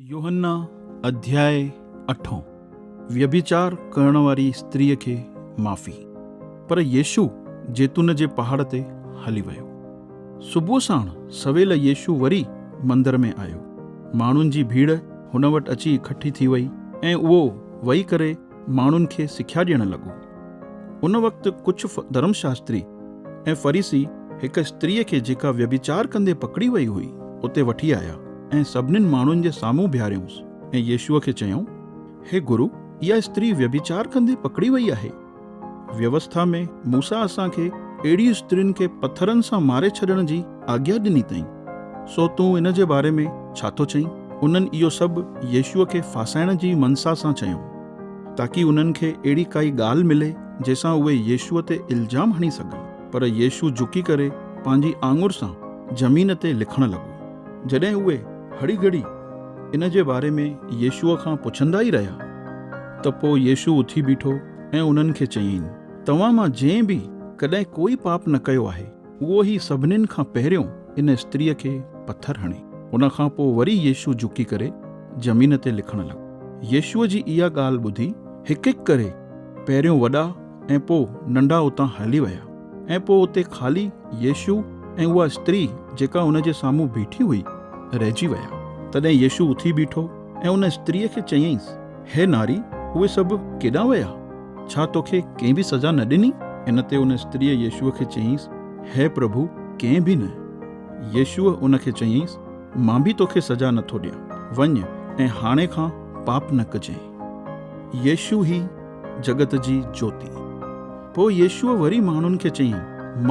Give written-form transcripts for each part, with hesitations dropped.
يوحنا اڌياء اٺون، ويڀچار ڪرڻ واري استريء کي معافي. پر يسوع زيتون جي پهاڙ تي هلي ويو. صبح ساڻ سويل يسوع وري مندر ۾ آيو. ماڻهن جي ڀيڙ هن وٽ اچي اڪٺي ٿي وئي ۽ اهو ويهي ڪري ماڻهن کي سکيا ڏيڻ لڳو. ان وقت ڪجهه ڌرم شاستري ۽ فريسي هڪ استريء کي جيڪا ويڀچار ڪندي پڪڙي وئي هئي، اتي وٺي آيا ۽ سڀنين ماڻهن جي سامهون بيهاريائونس ۽ يسوع کي چيائون، هي گرو، اها استري ويڀچار ڪندي پڪڙي وئي آهي. ويوسٿا ۾ موسيٰ اسان کي اهڙين استرين کي پٿرن سان ماري ڇڏڻ جي آگيا ڏني اٿئي. سو تون ان جي باري ۾ ڇا ٿو چئين؟ انهن اهو سڀ يسوع کي ڦاسائڻ جي منسا سان چيو، تاڪي انهن کي اهڙي ڪائي ڳالهه ملي، جنهن سان اهي يسوع تي الزام هڻي سگهن. پر يسوع جهڪي ڪري پنهنجي آڱر سان زمين تي لکڻ لڳو. جڏهن اهي هڙي گهڙي ان جي باري ۾ يسوع کان پڇندا ئي رهيا، ته پوء يسوع اٿي بيٺو ۽ انهن کي چيائين، توهان مان جنهن به ڪڏهن ڪوئي پاپ نه ڪيو آهي، اهو ئي سڀنين کان پهريون ان استريء کي پٿر هڻي. ان کان پوء وري يسوع جهڪي ڪري زمين تي لکڻ لڳو. يسوع جي اها ڳالهه ٻڌي هڪ هڪ ڪري پهريون وڏا ۽ پوء ننڍا اتان هلي ويا ۽ پوء اتي خالي يسوع ۽ اها استري جيڪا هن جي سامهون بيٺي هئي، رهجي ويا. تڏهن يسوع اٿي بيٺو ۽ ان استريء کي چيائينس، هي ناري، اهي سڀ ڪيڏانهن ويا؟ ڇا توکي ڪنهن به سزا نه ڏني؟ ان تي ان استريء يسوع کي چيائينس، هي پرڀو، ڪنهن به نه. يسوع ان کي چيائينس، مان به توکي سزا نه ٿو ڏيان. وڃ ۽ هاڻي کان پاپ نه ڪجانء. يسوع ئي جڳت جي جوتي. پوء يسوع وري ماڻهن کي چيائين،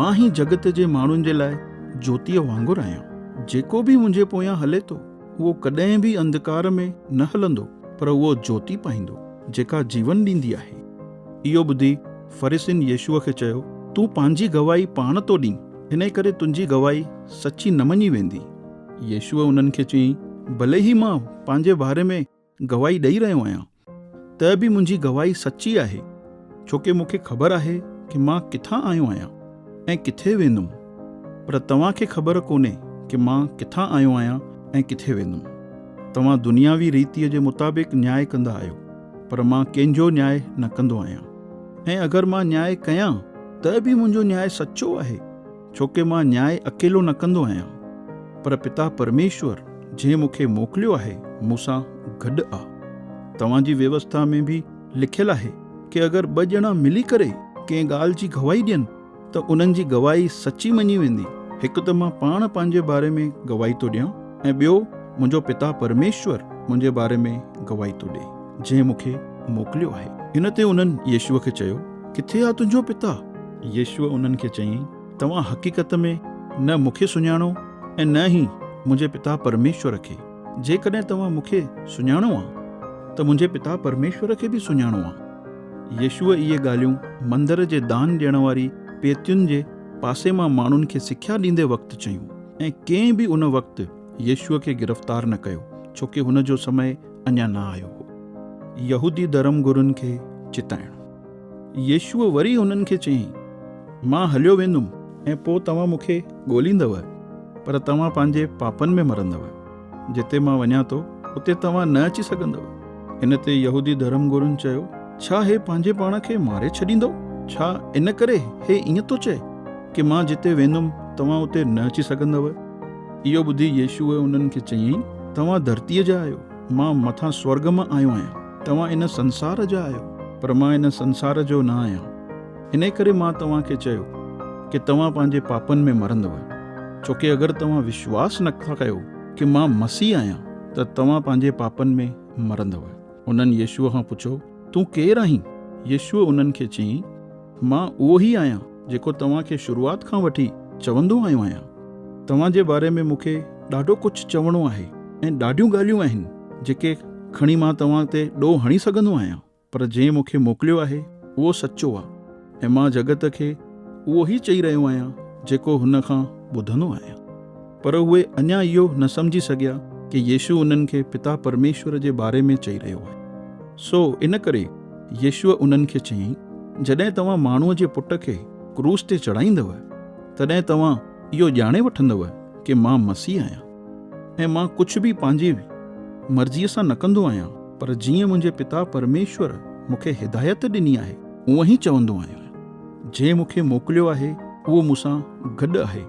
مان ئي جڳت جي ماڻهن جي لاء جوتيء وانگر آهيان. جيڪو به منهنجي پويان هلي ٿو، اهو ڪڏهن به انڌڪار ۾ نه هلندو، پر اهو جوتي پائيندو، جيڪا جيون ڏيندي آهي. اهو ٻڌي فريسين يسوع کي چيو، تون پنهنجي گواهي پاڻ ٿو ڏين، انهي ڪري تنهنجي گواهي سچي نه مڃي ويندي. يسوع انهن کي چيائين، ڀلي ئي مان پنهنجي باري ۾ گواهي ڏئي رهيو آهيان، ته به منهنجي گواهي سچي آهي، ڇوڪه مون کي خبر آهي ڪه مان ڪٿان آيو آهيان ۽ ڪٿي ويندم، پر توهان کي خبر ڪونهي ڪه مان ڪٿان آيو آهيان ۽ ڪٿي ويندم. توهان دنياوي ريتيء جي مطابق نياء ڪندا آهيو، پر مان ڪنهن جو نياء نه ڪندو آهيان. ۽ اگر مان نياء ڪيان ته به منهنجو نياء سچو آهي، ڇوڪه مان نياء اڪيلو نه ڪندو آهيان، پر پتا پرميشور جنهن مون کي موڪليو آهي، مون سان گڏ آ. توهان جي ويوسٿا ۾ به لکيل آهي ڪه اگر ٻه ڄڻا ملي ڪري ڪنهن ڳالهه جي گواهي ڏين ته انهن جي گواهي سچي مڃي ويندي. هڪ ته مان پاڻ پنهنجي باري ۾ گواهي ٿو ڏيان ۽ ٻيو منهنجو پتا پرميشور منهنجي باري ۾ گواهي ٿو ڏئي، جنهن مون کي موڪليو آهي. ان تي انهن يسوع کي چيو، ڪٿي آ تنهنجو پتا؟ يسوع انهن کي چيائين، توهان حقيقت ۾ نه مون کي سڃاڻو ۽ نه ئي منهنجي پتا پرميشور کي. جيڪڏهن توهان مون کي سڃاڻو ها ته منهنجي پتا پرميشور کي به سڃاڻو ها. يسوع اهي ڳالهيون مندر جي دان ڏيڻ واري پيتين جي پاسي مان ماڻهن کي سکيا ڏيندي وقت چيون ۽ ڪنهن به ان وقت يسوع کي گرفتار نه ڪيو، ڇوڪه هن جو سمي اڃا نه آيو هو. يهودي ڌرم گرن کي چتائڻ. يسوع وري هنن کي چيائين، مان هليو ويندم ۽ پوء توهان مون کي ڳوليندؤ، پر توهان پنهنجي پاپن ۾ مرندؤ. جتي مان وڃان ٿو، اتي توهان نه اچي سگهندؤ. ان تي يهودي ڌرم گرن چيو، ڇا هي پنهنجي پاڻ کي ماري ڇڏيندو؟ ڇا ان ڪري هي ائين ٿو چئي ڪي مان جتي ويندم، توهان اتي نه اچي سگهندؤ؟ اهو ٻڌي يسوع انهن کي چيائين، توهان ڌرتيء جا آهيو، مان مٿان سورڳ مان آيو آهيان. توهان ان سنسار جا آهيو، پر مان ان سنسار جو نه آهيان. انهيء ڪري مان توهان کي چيو ڪي توهان پنهنجي پاپن ۾ مرندؤ، ڇوڪه اگر توهان وشواس نه ٿا ڪيو ڪي مان مسيح آهيان، ته توهان پنهنجي پاپن ۾ مرندؤ. انهن يسوع کان پڇيو، تون ڪير آهين؟ يسوع انهن کي چيائين، مان اهو ئي آهيان جيڪو توهان کي شروعات کان وٺي چوندو آيو آهيان. توهان جي باري ۾ مون کي ڏاڍو ڪجهه چوڻو آهي ۽ ڏاڍيون ڳالهيون آهن جيڪي کڻي مان توهان تي ڏوهه هڻي سگهندو آهيان، پر جنهن مون کي موڪليو آهي اهو سچو آهي ۽ مان جڳت کي اهو ئي چئي رهيو آهيان جيڪو هن کان ٻڌندو آهيان. پر اهي اڃا اهو نه سمجهي سگهيا ڪي يسوع انهن کي پتا پرميشور جي باري ۾ چئي رهيو آهي. سو ان ڪري يسوع انهن کي چيائين، جڏهن توهان ماڻهوء جي پٽ کي ڪروس تي چڙهائيندؤ، تڏهن توهان اهو ڄاڻي وٺندؤ ڪي مان مسيح آهيان ۽ مان ڪجهه به پنهنجي مرضيء سان نه ڪندو آهيان، پر جيئن منهنجي پتا پرميشور مون کي هدايت ڏني آهي، اونئن ئي چوندو آهيان. جنهن مون کي موڪليو آهي، اهو مون سان گڏ آهي.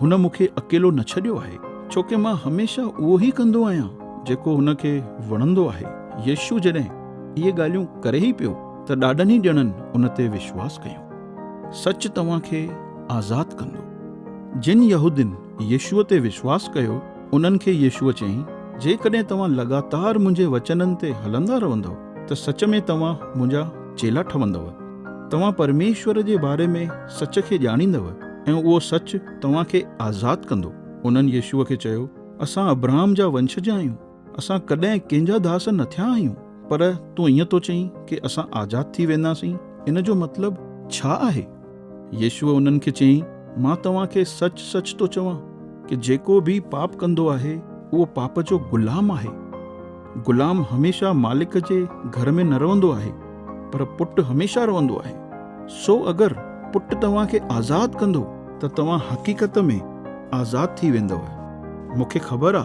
هن مون کي اڪيلو نه ڇڏيو آهي، ڇوڪه مان هميشه اهو ئي ڪندو آهيان، جيڪو هن کي وڻندو آهي. يسوع جڏهن اهي ڳالهيون ڪري ئي پيو ته ڏاڍن ئي ڄڻن ان تي وشواس ڪيو. سچ توهان کي آزاد ڪندو. جن يهودين يسوع تي وشواس ڪيو، انهن کي يسوع چيائين، جيڪڏهن توهان لڳاتار منهنجي وچنن تي هلندا رهندؤ ته سچ ۾ توهان منهنجا چيلا ٺهندؤ. توهان پرميشور جي باري ۾ سچ کي ڄاڻيندؤ ۽ اهو سچ توهان کي آزاد ڪندو. انهن يسوع کي چيو، اسان ابرهام جا ونشج آهيون. اسان ڪڏهن ڪنهن جا داس نه ٿيا آهيون. پر تون ائين ٿو چئين ڪي اسان آزاد ٿي وينداسين، ان جو مطلب ڇا آهي؟ يسوع انهن کي چيائين، مان توهان کي سچ سچ ٿو چوان ڪي جيڪو به پاپ ڪندو آهي، اهو پاپ جو غلام آهي. غلام هميشه مالڪ جي گهر ۾ نه رهندو آهي، پر پٽ هميشه رهندو آهي. سو اگر پٽ توهان کي آزاد ڪندو ته توهان حقيقت ۾ آزاد ٿي ويندؤ. مون کي خبر آ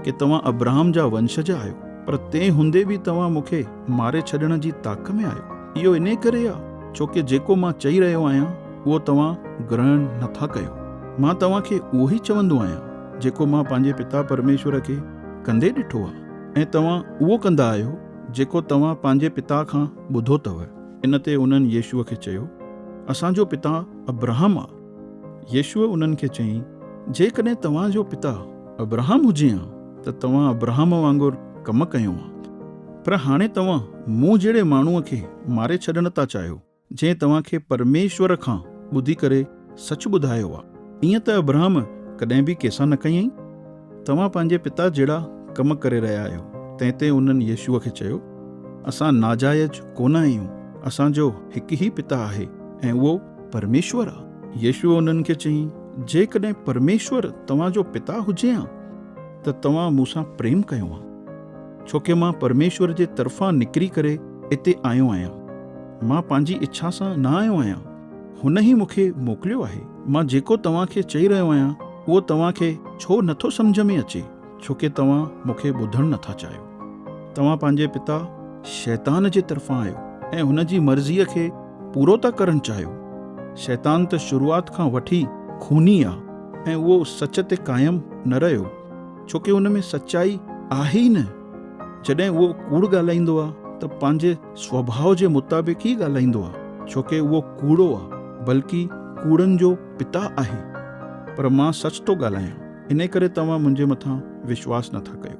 ڪي توهان ابراهم جا ونشج آهيو، پر تنهن هوندي به توهان مون کي ماري ڇڏڻ جي تاڪ ۾ آهيو. اهو انهي ڪري آ ڇو ڪي جيڪو مان چئي رهيو آهيان اهو توهان گرهڻ نه ٿا ڪيو. مان توهان کي اهو ئي چوندو آهيان جيڪو مان پنهنجي پتا پرميشور کي ڪندي ڏٺو آ ۽ توهان اهو ڪندا آهيو جيڪو توهان پنهنجي پتا کان ٻڌو اٿو. ان تي انهن يسوع کي چيو، اسان جو پتا ابرهام آ. يسوع انهن کي چيائين، جيڪڏهن توهان جو پتا ابرهام هجي ها ته توهان ابرهام وانگر ڪم ڪيو ها. پر هاڻي توهان مون جهڙي ماڻهوء کي ماري ڇڏڻ ٿا چاهيو، جنهن توهان کي پرميشور کان ٻڌي ڪري سچ ٻڌايو آ. ائين ته ابرهام ڪڏهن به ڪنهن سان نه ڪيائين. توهان پنهنجي پتا جهڙا ڪم ڪري رهيا آهيو. تنهن تي انهن يسوع کي چيو، اسان ناجائز ڪونه آهيون، اسان جو هڪ ئي پتا آهي ۽ اهو پرميشور آ. يسوع انهن کي چيائين، جيڪڏهن پرميشور توهان جو پتا هجي ها ته توهان مون سان پريم ڪيو ها، ڇوڪه مان پرميشور جي طرفان نڪري ڪري اتي آيو آهيان. مان پنهنجي اڇا سان نه آيو آهيان، هن ئي مون کي موڪليو آهي. مان جيڪو توهان کي چئي رهيو آهيان، اهو توهان کي ڇو نه ٿو سمجهه ۾ اچي؟ ڇوڪه توهان مون کي ٻڌڻ نه ٿا چاهيو. توهان پنهنجي پتا شيطان جي طرفان آهيو ۽ هن جي مرضيء کي پورو ٿا ڪرڻ چاهيو. شيطان ته شروعات کان وٺي خوني آ ۽ اهو سچ تي قائم نه رهيو، ڇوڪه ان ۾ سچائي آهي ئي نه. جڏهن اهو ڪوڙ ڳالهائيندو آ ته پنهنجي سوڀاء جي مطابق ئي ڳالهائيندو آ، ڇوڪه اهو ڪوڙو آ، بلڪ ڪوڙن جو پتا آهي. پر مان سچ ٿو ڳالهايان، انهي ڪري توهان منهنجي مٿان وشواس نه ٿا ڪيو.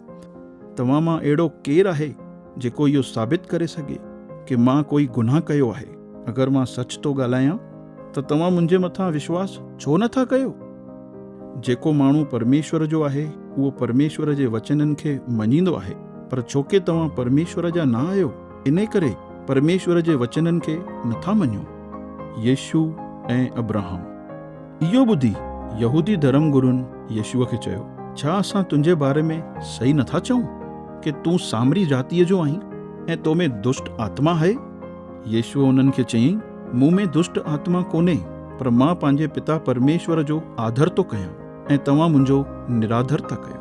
توهان مان اهڙو ڪير آهي جيڪو اهو ثابت ڪري سگهي ڪه مان ڪوئي گناهه ڪيو آهي؟ اگر مان سچ ٿو ڳالهايان ته توهان منهنجي مٿان وشواس ڇو نه ٿا ڪيو؟ جيڪو ماڻهو پرميشور جو آهي، اهو پرميشور جي وچنن کي مڃيندو آهي، پر ڇوڪه توهان پرميشور جا نه آهيو، انهي ڪري پرميشور جي وچنن کي نه ٿا مڃو. يسوع ۽ ابراهام. اهو ٻڌي يهودي ڌرم گرن يسوع کي چيو، ڇا اسان تنهنجي باري ۾ صحيح نه ٿا چئون ڪي تون سامري جاتيء جو آهين ۽ تو ۾ دشٽ آتما آهي؟ يسوع انهن کي چيائين، مون ۾ دشٽ آتما ڪونهي، پر مان پنهنجي پتا پرميشور جو آڌر ٿو ڪيان ۽ توهان منهنجو نرادر ٿا ڪيو.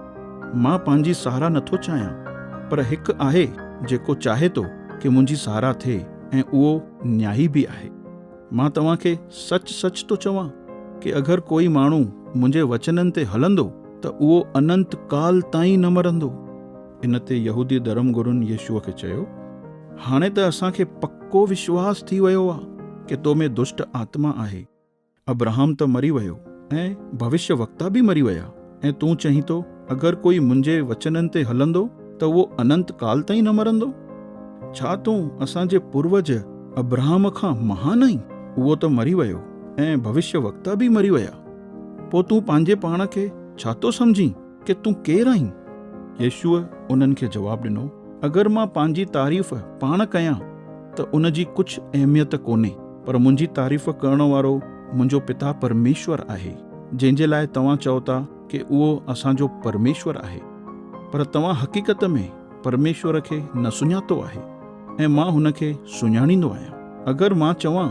مان پنهنجي ساراهه نٿو چاهيان، پر هڪ آهي جيڪو چاهي ٿو ڪي منهنجي ساراهه ٿئي ۽ اهو نيائي به آهي. مان توهان کي سچ سچ ٿو چوان ڪي اگر ڪوئي ماڻهو منهنجي وچنن تي هلندو ته اهو اننت ڪال تائين نه مرندو. ان تي يهودي ڌرم گرن يسوع کي چيو، هاڻي ته اسان کي پڪو وشواس ٿي ويو آ ڪي تو ۾ دشٽ آتما آهي. ابرهام ته مري ويو ۽ ڀوشيه وڪتا به مري ويا ۽ تون چئين ٿو، اگر ڪوئي منهنجي وچنن تي هلندو ته اهو اننت ڪال تائين نه مرندو؟ ڇا تون اسان جي پوروج ابرهام کان مهان آهين؟ اهو ته مري ويو ۽ ڀوشيه وڪتا به مري ويا. پوء تون پنهنجي پاڻ کي ڇا ٿو سمجهين ڪي تون ڪير آهين؟ يسوع انهن کي جواب ڏنو، اگر مان پنهنجي تعريف پاڻ ڪيان ته ان جي ڪجهه اهميت ڪونهي، پر منهنجي تعريف ڪرڻ وارو منهنجو پتا پرميشور آهي، جنهن جي لاء توهان چئو ٿا ڪي اهو اسان جو پرميشور آهي. پر توهان حقيقت ۾ پرميشور کي نه سڃاتو آهي ۽ مان هن کي سڃاڻيندو آهيان. اگر مان چوان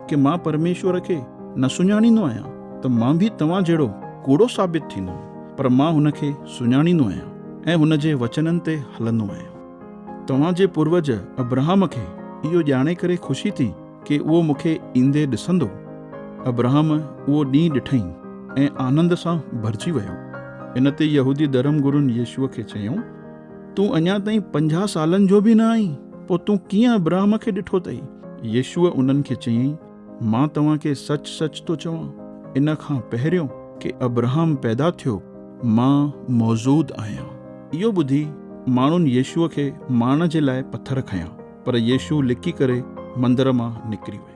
ڪي مان پرميشور کي نه سڃاڻيندو آهيان ته مان به توهان جهڙو ڪوڙو ثابت ٿيندم، پر مان هن کي سڃاڻيندو آهيان ۽ هن جي وچنن تي هلندو آهيان. توهان جي پوروج ابرهام کي اهو ڄاڻي ڪري خوشي ٿي ڪي اهو مون کي ايندي ڏسندو. ابرهام اهو ڏينهن ڏٺئين ۽ آنند سان ڀرجي ويو. ان تي يهودي ڌرم گرن يسوع کي چيائون، تون اڃا تائين 50 سالن جو به نه آهين، پوء تون ڪيئن ابرهام کي ڏٺو اٿئي؟ يسوع انهن کي چيائين، مان توهان کي سچ سچ ٿو چوان، ان کان پهريون ڪي ابرهام پيدا ٿيو، مان موجود آهيان. اهو ٻڌي ماڻهن يسوع کي مارڻ جي لاء پٿر کنيا، پر يسوع لڪي ڪري مندر مان نڪري ويو.